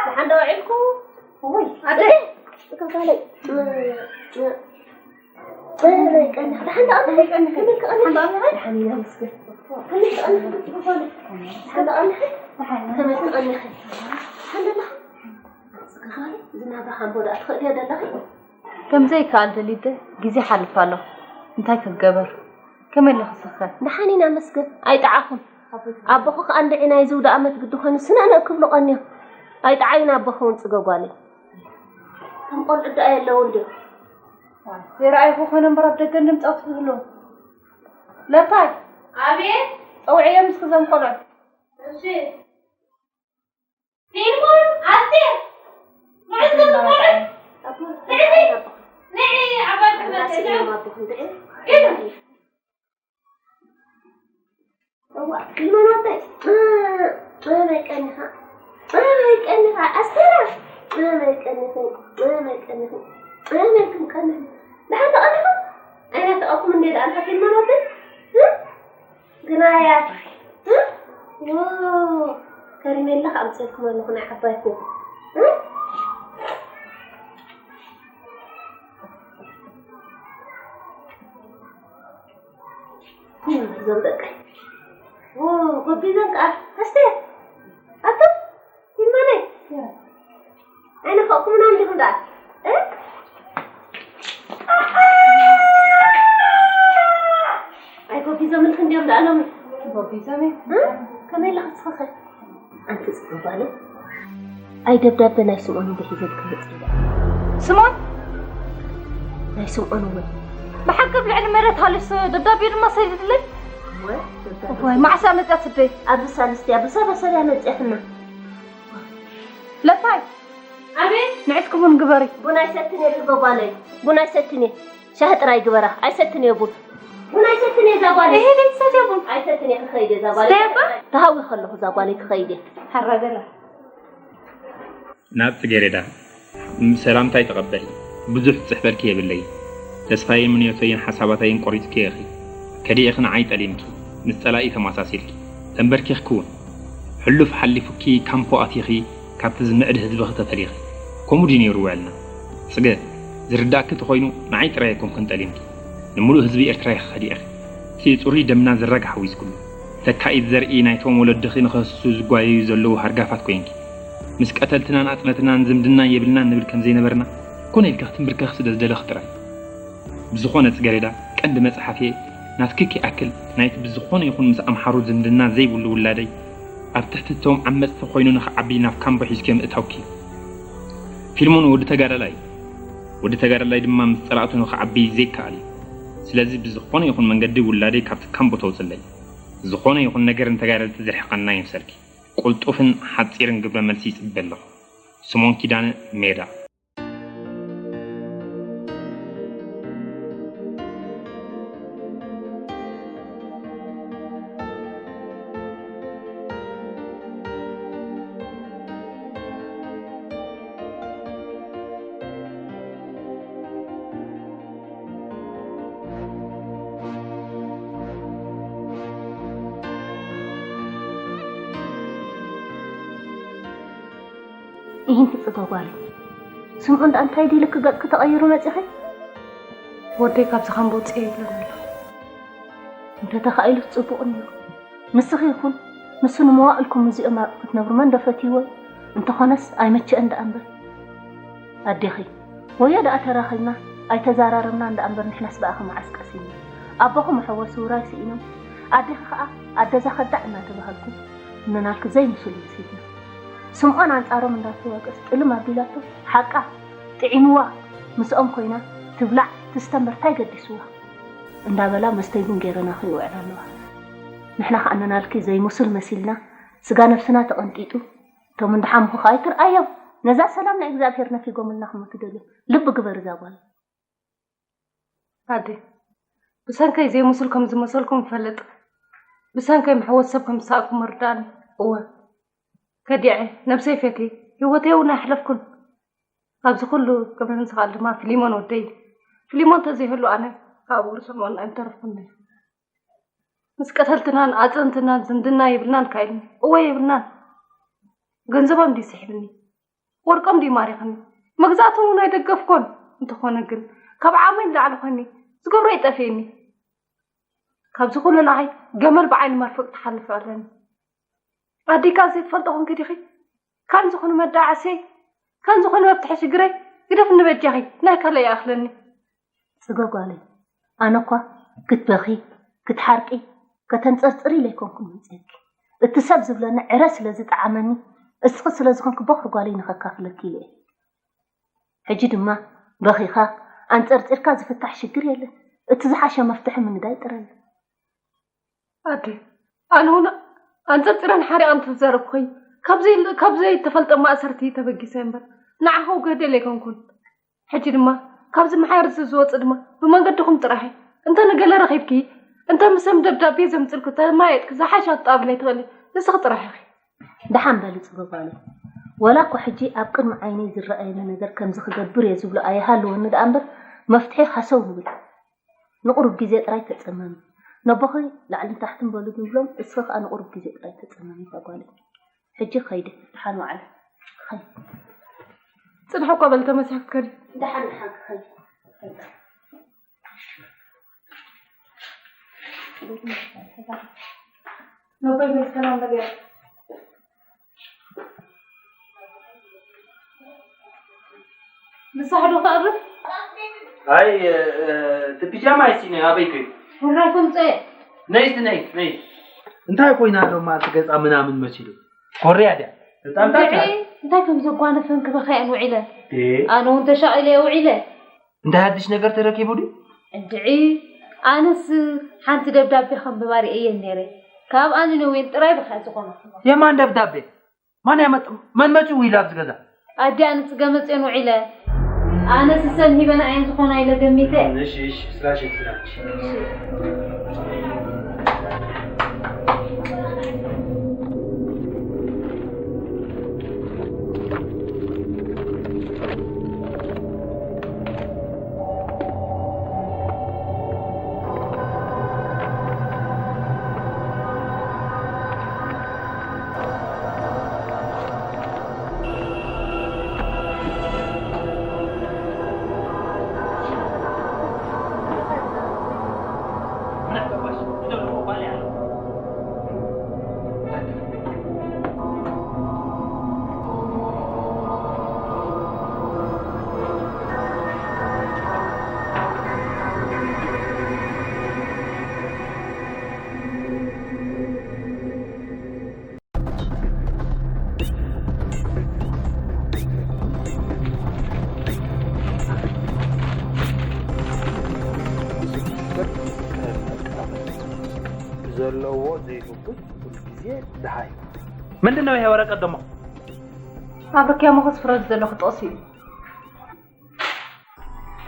ደሓን ዶ ውዒልኩ? ወይ ኣደ፣ እታ ጓለይ፣ እ፣ እ፣ እ፣ ቀንሕ፣ ደሓን ዶ ቀንሕ? ከመይ ትቐንሒ? ደሓን ኢና መስገን። ከመይ ትቐንሒ? ደሓን ዶ ቀንሒ? ደሓን። ከመይ ትቐንሒ? ደሓን ዶ ኣለኻ? ዝናብ ሓምቦ ደኣ ትኽእልዮ ደለኺ? ከምዘይ ከኣል ደሊተ ግዜ ሓልፍ ኣሎ። እንታይ ክገበር? ከመይ ኣለኺ ስኸ? ደሓን ኢና መስገን። ኣይጠዓኹን። ኣቦኹ ከኣ እንድዒ ናይ ዝውደ ኣመት ግዲ ኮይኑ ስነነ ክብሉ ቀንዮም። ኣይጠዓዩን ኣቦኹ እውን ጽገ ጓለይ። ከም ቆልዑ ደኣ የለውን ድዮም? ዋይ፣ ዘይረኣይኹ ኮይኖም እምበር ኣብ ደገ እንድምጻእ ትብህሉ። ለታይ? ኣቤት። ጸውዕዮም እስኪ ዘም ቆልዑ። እሺ። ፊልሞን፣ ኣስቴር፣ መዓስ ከም ትመርዕ? ንዒ፣ ንዒ፣ ዓባይ ክመርዕ። እዋ፣ ፊልሞን ኣተይ፣ ኣበይ ቀኒኻ? ኣበይ ቀኒኻ? ኣስቴራ፣ ኣበይ ቀኒኺ? ኣበይ ቀኒኺ? ኣበይ ከም ቀኒኺ? ደሓን ተቐኒኹ? ኣይናፍቐኩም እንዴ ደኣ ኣንታ ፊልሞን ኣተይ? ግናያት፣ እ? ዎ፣ ከሪሜላ ከኣ ኣምጺእልኩም ኣለኹ ናይ ዓባይኩም። እ? እዞም ደቀይ። ዎ፣ ጎቢዞም ከኣ። ኣስቴር፣ ኣቱም፣ ይመነይ። ኣይነፈቕኩምና እንዲኹም ደኣ። እ? ኣይ፣ ጎቢዞምልኪ እንዲዮም ደኣ ሎሚ። ጎቢዞም እዮም። እ? ከመይ ኣለኺ እስኺ ኸ? ኣንቲ ጽቡቕ ጓለይ። ኣይ፣ ደብዳበ ናይ ስምኦን እንዶ ሒዘልኪ መጺእ ደኣ። ስምኦን? ናይ ስምኦን እውን። ብሓቂ ኣብ ልዕሊ መሬት ሃሊሱ ደብዳቤ ድማ ሰዲድለይ። እወ፣ ደብዳበ። እወ፣ መዓስ እያ መጺኣ ስደይ? ኣብዚ ሳልስቲ እያ፣ ብሰበሰብ እያ መጺኣትና። ለታይ። ኣቤት። ንዒስኪ ቡን ግበሪ። ቡን ኣይሰትን እየ፣ ድርጎ ጓለይ። ቡን ኣይሰትን እየ። ሻሂ ጥራይ ግበራ። ኣይሰትን እየ ቡን። ቡን ኣይሰትን እየ፣ እዛ ጓለይ። እሄ፣ ዘይትሰትዮ ቡን? ኣይሰትን እየ፣ ክኸይድ እየ፣ እዛ ጓለይ። ስተይ እባ። ተሃዊኸ ኣለኹ፣ እዛ ጓለይ፣ ክኸይድ እየ። ሓራ በላ። ናብ ጽጌሬዳ ሰላምታይ ተቐበሊ። ብዙሕ ዝጽሕፈልኪ የብለይን። ተስፋየይን ምንዮተይን ሓሳባተይን ቆሪጽኪ ኢኺ። ከዲእኺ ንዓይ ጠሊምኪ፣ ምስ ጸላኢ ተመሳሲልኪ። ተንበርኪኽኪ እውን። ሕሉፍ ሓሊፉኪ ካምፖ ኣቲኺ፣ ካብቲ ዝምዕድ ህዝብኺ ተፈሊኺ። ከምኡ ድዩ ነይሩ ውዕልና? ጽገ፣ ዝርዳእኪ ተኾይኑ ንዓይ ጥራይ ኣይኮንክን ጠሊምኪ። ንምሉእ ህዝቢ ኤርትራ ኢኺ ከዲእኺ። እቲ ጽሩይ ደምና ዝረግ ሓዊስክሉ። ተካኢት ዘርኢ ናይቶም ወለድኺ ንኸህስሱ ዝጓየዩ ዘለዉ ሃርጋፋት ኮይንኪ። ምስ ቀተልትናን ኣጽነትናን ዝምድና የብልናን ንብል ከም ዘይነበርና፣ ኮነ ኢልኪ ክትንብርከኺ ስለ ዝደለኺ ጥራይ። ብዝኾነ ጽገሬዳ፣ ቀንዲ መጽሓፍየ ናትኪ ከይኣክል ናይቲ ብዝኾነ ይኹን ምስ ኣምሓሩ ዝምድና ዘይብሉ ውላደይ ኣብ ትሕቲ እቶም ዓመጽቲ ኮይኑ ንኽዓቢ ናብ ካምቦ ሒዝክዮ ምእታውኪ እዩ። ፊልሞን ወዲ ተጋዳላይ እዩ። ወዲ ተጋዳላይ ድማ ምስ ጸላእቱ ንኽዓቢ ዘይከኣል እዩ። ስለዚ ብዝኾነ ይኹን መንገዲ ውላደይ ካብቲ ካምቦ ተውጽለይ። ዝኾነ ይኹን ነገር ንተጋደልቲ ዝርሕቐና ይምሰልኪ። ቅልጡፍን ሓጺርን ግብረ መልሲ ይጽበ ኣለኹ። ስምኦን ኪዳነ፣ ሜዳ። ይህን ትጽገ ጓለይ። ስምዖን ደኣ እንታይ ዲልኪ ገጽኪ ተቐይሩ መጺኺ? ወደይ ካብዚ ካምቦ ውጽእ ይብለኒ ኣሎ። እንተ ተኻኢሉስ ጽቡቕ ነይሩ። ንስኺ ይኹን ንሱ ንመዋእልኩም እዚኦም ኣብ ክትነብሩ መን ዶ ፈትይዎ እዩ? እንተኾነስ ኣይመቸአን ደኣ እምበር። ኣዴኺ፣ ወዮ ደኣ ተራኺብና፣ ኣይተዛራረብናን ደኣ እምበር ንሕናስ ብኣኺ መዓስ ቀሲንና። ኣቦኹም መሐወሲ ውራይ ስኢኖም፣ ኣዴኺ ኸኣ ኣደዛ ከዳዕ እናተባሃልኩ እነናልኪ ዘይምስሉ መሲልና። ስምዖን ኣንጻሮም እንዳተዋቀስ ጥልም ኣቢላቶ፣ ሓቃ ጥዒምዋ ምስኦም ኮይና ትብላዕ ትስተ እምበር ታይ ገዲስዋ እንዳበላ መስተይ ቡን ገይረናኺ ይውዕላ ኣለዋ። ንሕና ኸኣ እነናልኪ ዘይምሱል መሲልና ስጋ ነብስና ተቐንጢጡ እቶም እንዳሓምኹ ኸኣ ኣይትርኣዮም። ነዛ ሰላም ናይ እግዚኣብሔር ነፊጎምልና ክሞቱ ደልዮም። ልቢ ግበሪ እዛ ጓል። ኣደ፣ ብሰንከይ ዘይምሱል ከም ዝመሰልኩም እፈልጥ። ብሰንከይ መሕወት ሰብ ከም ዝሰኣኩም ምርዳእኒ። እወ፣ ከዲዐ፣ ነብሰይ ፈትየ፣ ህይወተይ እውን ኣሕለፍኩን። ኣብዚ ኩሉ ክብርን ዝኽኣል ድማ ፊሊሞን ወደይ። ፊሊሞን ተዘይህሉ ኣነ ካብ እግሪ ስምዖን ኣይምተረፍኩን ነይረ። ምስ ቀተልትናን ኣጽንትናን ዝምድና የብልናን ካኢልኒ። እወ የብልናን። ገንዘቦም ድዩ ስሒብኒ? ወርቆም ድዩ ማሪኽኒ? መግዛእቶም እውን ኣይደገፍኮን። እንተኾነ ግን ካብ ዓቕመይ ንላዕሊ ኮይኒ ዝገብሮ ይጠፍእኒ። ካብዚ ኩሉ ንዓይ ገመል ብዓይኒ መርፍእ ክትሓልፍ ኣለኒ። ኣዲካ ዘይትፈልጦ ኮንኪ ዲኺ? ካን ዝኾነ መዳዓሰይ፣ ካን ዝኾነ መፍትሒ ሽግረይ ግደፍኒ በጃኺ፣ ናይ ካልእ ይኣኽለኒ። ጽገ ጓለይ፣ ኣነ እኳ ክትበኺ፣ ክትሓርቂ፣ ከተንጸርጽሪ ኢለ ኣይኮንኩን መጺኤኪ። እቲ ሰብ ዝብለኒ ዕረ ስለ ዝጠዓመኒ፣ እስኺ ስለ ዝኾንኪ በኹሪ ጓለይ ንኸካፍለኪ ኢለ እየ። ሕጂ ድማ በኺኻ፣ ኣንጸርጺርካ ዝፍታሕ ሽግር የለን። እቲ ዝሓሸ መፍትሒ ምንዳይ ጥራይ እዩ። ኣደ፣ ኣነ እውን ኣንጸርጺረን ሓሪቐን ተዛረብኩኺ። ካብ ዘይ-፣ ካብ ዘይተፈልጠ ማእሰርቲ ተበጊሰ እምበር፣ ንዓኺ ክገድል ኣይኮንኩን። ሕጂ ድማ ካብዚ መሓርሲ ዝወጽእ ድማ ብመንገድኹም ጥራሕ እዩ። እንተ ንገለ ረኺብኪ፣ እንተ ምስ ሰብ ደብዳቤ ዘምጽልኩ ተማየጥኪ ዝሓሸ ክትጣብለይ ትኽእሊ ንስኺ ጥራሕ ኢኺ። ደሓን በሊ ጽገ ጓለይ። ወላ እኳ ሕጂ ኣብ ቅድሚ ዓይነይ ዝረኣየኒ ነገር ከምዚ ክገብር እየ ዝብሎ ኣይሃልወኒ ደኣ እምበር፣ መፍትሒ ሃሰው ንብል። ንቑሩብ ግዜ ጥራይ ተጸመሚ። ነቦኺ ላዕልን ታሕትን በሉ ንብሎም፣ እስኺ ከኣ ንቑሩብ ግዜ ጥራይ ተጸመሚ እዛ ጓለይ። ሕጂ ኸይደ፣ ደሓን ዋዕለ። ኸይ-፣ ጽንሒ እኳ በል ተመሲሕኪ ከዲ። ደሓን፣ ደሓን ክኸይድ። ነቦይ በል ሰላም በልያ። ንስኻ ዶ ትኣርፍ? ኣይ፣ እ፣ እቲ ፒጃማ ኣይሲ ነይ፣ ኣበይ ኮይኑ? ወራይ ከምጽእ። ነይ እስቲ ነይ፣ ነይ። እንታይ ኮይና ሎማ እቲ ገጻ ምናምን መሲሉ? ኮርያ ድያ? ተጣምጣታ? እንድዒ፣ እንታይ ከም ዘጓነፈን ክበኽየን ውዒለ። እ? ኣነ እውን ተሻቒለ እየ ውዒለ። እንታይ ሓድሽ ነገር ተረኪቡ ድዩ? እንድዒ፣ ኣነስ ሓንቲ ደብዳቤ ከንብባ ርእየን ነይረ። ካብ ኣኒ ነዌን ጥራይ ብኸ ዝኾነ። የማን ደብዳቤ? ማን ያመጥ-፣ መን መጺኡ ኢላ ኣብዚ ገዛ? ኣዲኣ ንጽገ መጽዮን ውዒለ። ኣነስ ሰን ሂበን ኣየን ዝኾና ኢለ ገሚተ። እሺ፣ እሺ፣ ስራሽ፣ ስራሽ። ዘለዎ ዘይፍኩስ ኩሉ ግዜ ድሃይ። ምንድን ነው ይሄ ወረቀት ደሞ? ኣብ ርክያ መኸስ ፍረድ ዘሎ ክጠቕስ እዩ።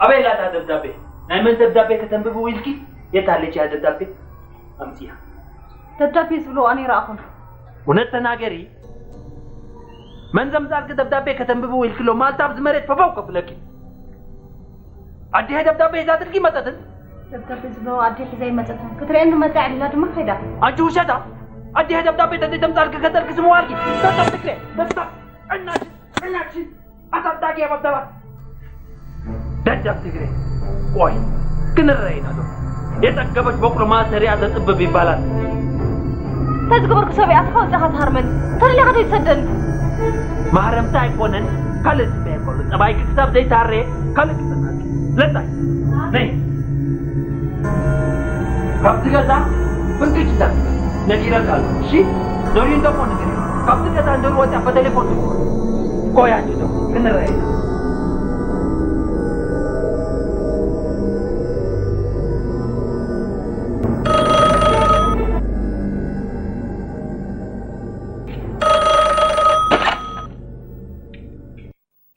ኣበይ ኣላ እታ ደብዳቤ? ናይ መን ደብዳቤ ከተንብቢ ኢልኪ? የት ኣለች እያ ደብዳቤ? ኣምጽያ። ደብዳቤ ዝብልዋ ኣነ ይረኣኹን። እውነት ተናገሪ። መን ዘምጻልኪ ደብዳቤ ከተንብቢ ኢልኪ ሎ ማልታ ኣብዚ መሬት ፈፈው ከብለኪ። ኣዲሀ ደብዳቤ ሒዛትልኪ መጠትን? ደብዳቤ ዝብልዋ ኣዲሀ ሒዛ ይመጸትን። ክትርእየኒ መጻ ዕሊላ ድማ ከይዳ። ኣንቺ ውሸታ። ኣዲሀ ደብዳቤ ተዘይተምጻልኪ ከተልኪ ስምዋልኪ። ደብዳቤ ትግሬ። ደብዳቤ እናሽ እናሽ ኣሳዳጊ የበደባት ደደብ ትግሬ። ቆይ ክንረአይ ኢና ዶ? የጠገበች በቅሎ ማሰሪያ ተጥብብ ይባላል። ተዝገበርኩ ሰብኣይ ኣፍካ ወጻኻ ትሃርመኒ። ተደሊኻ ዶ ይሰደኒ? ማህረምታ ኣይኮነን፣ ካልእ ጽበየ ከሎ ጸባይኪ ክሳብ ዘይታረየ ካልእ ክጸናቂ። ለጣይ ነይ። ካብዚ ገዛ ፍንክች እንዳትበል ነጊረካ ኣለኹ። እሺ? ዶሪ እንደሞ ንገር። ካብዚ ገዛ እንደወጣ በቴሌፎን ትደውል። ቆይ ኣጆ ክንረኣይ።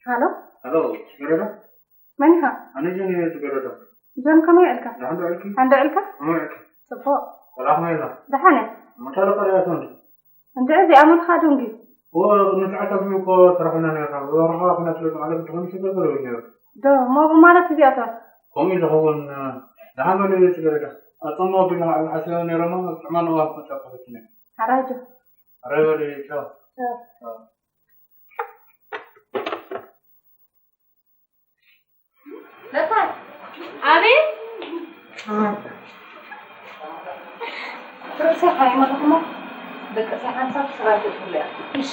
ሃሎ። ሃሎ፣ ገረዶ? መን ኢኻ? ኣነ ጆን እየ፣ ገረዶ። ጆን፣ ከመይ ውዕልካ? ደሓን ዶ ውዕልኪ? ደሓን ዶ ውዕልካ? ከመይ ውዕልኪ? ጽቡቕ። ቆልዓ ከመይ ኣላ? ደሓን እየ። መታረቂ ርኣያቶ እንዲ? እንድዒ፣ እዚኣ መትኻ ዶ እንዲ? እወ፣ ቅድሚ ሰዓታት እኮ ሰራሕና ነይርና። ብበረኻ ኩናት ስለ ዝዓለ ብድኾነ ሽግር ገይሩ ነይሩ። ዶ፣ እሞ ብማለት እዚኣቶ? ከምኡ እዩ ዝኸውን። ደሓን በሉ፣ ገረዶ። ኣጸሞ ቢልና ኣብ ሓሲቦ ነይሮሞ፣ ጥዕማ ንዋ ክመጻ ከፈትነ። ሓራይ ጆ። ሓራይ በሉ፣ ቻው። ቻው። ቻው። ለታ፣ ኣቤት። ርእሰይ ሓሚመ ደኣ ደቂ ኣስራ ሓንሳብ ስራሕ ክትፍለያ። እሺ።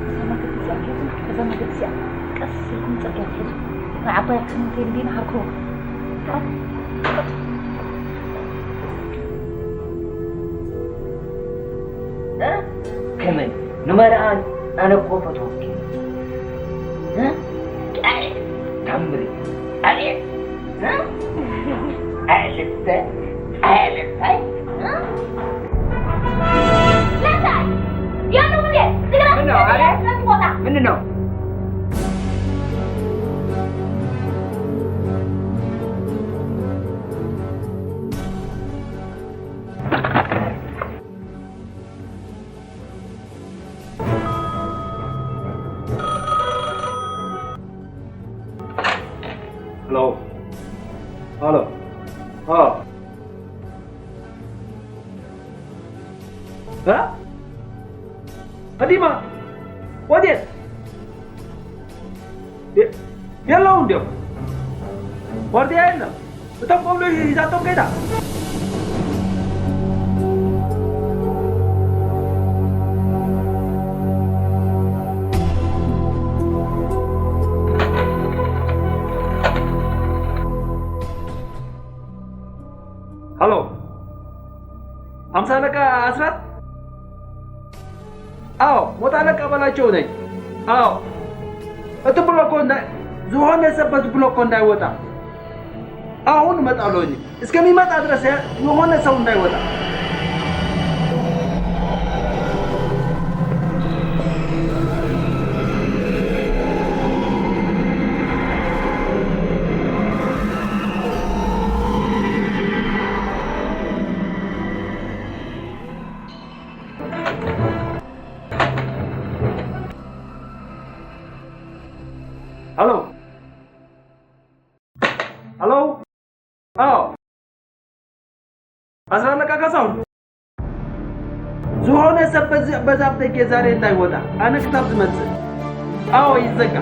እዛ መገዲ እዚኣ ሒዙ፣ እዛ መገዲ እዚኣ ቀስ ኢልኩም ጽርግያ ትሒዙ። ንዓባይ ኣክሱም ሆቴል እንዲና ሃርኩ። እ? ከመይ? ንመርዓን ኣነ እኮ ፈትወኪ። እ? ኣይ፣ ታምሪ። ኣይ፣ እ? ኣይ፣ ልተ፣ ኣይ፣ ልታይ። እ? ለታይ! ያለው ምን? ትግራ ምነው? ኣይ፣ ትግራ ቦታ። ምንድን ነው? ሄሎ። ሄሎ። ኣዎ። እ? ኣዲማ፣ ወዴት? የ-፣ የለውን ድዮም? ዋርድያ የለን። እቶም ቆብሎ ሂዛቶም ከይዳ። ሃሎ፣ ሃምሳ ኣለቃ ኣስራት? ኣዎ፣ ሞት ኣለቃ በላቸው ነኝ። ኣዎ፣ እቲ ብሎኮ እንዳ-፣ ዝኾነ ሰብ በዚ ብሎኮ እንዳይወጣ። አሁን እመጣለሁ እኔ። እስከሚመጣ ድረስ ያ-፣ የሆነ ሰው እንዳይወጣ። ሄሎ። ሄሎ። አዎ። ኣስራት ኣለቃ ካሳሁን። ዝኾነ ሰብ በዚ፣ በዛ ኣፍደገ ዛሬ እንዳይወጣ። ኣነ ክሳብ ዝመጽእ። ኣዎ፣ ይዘጋ።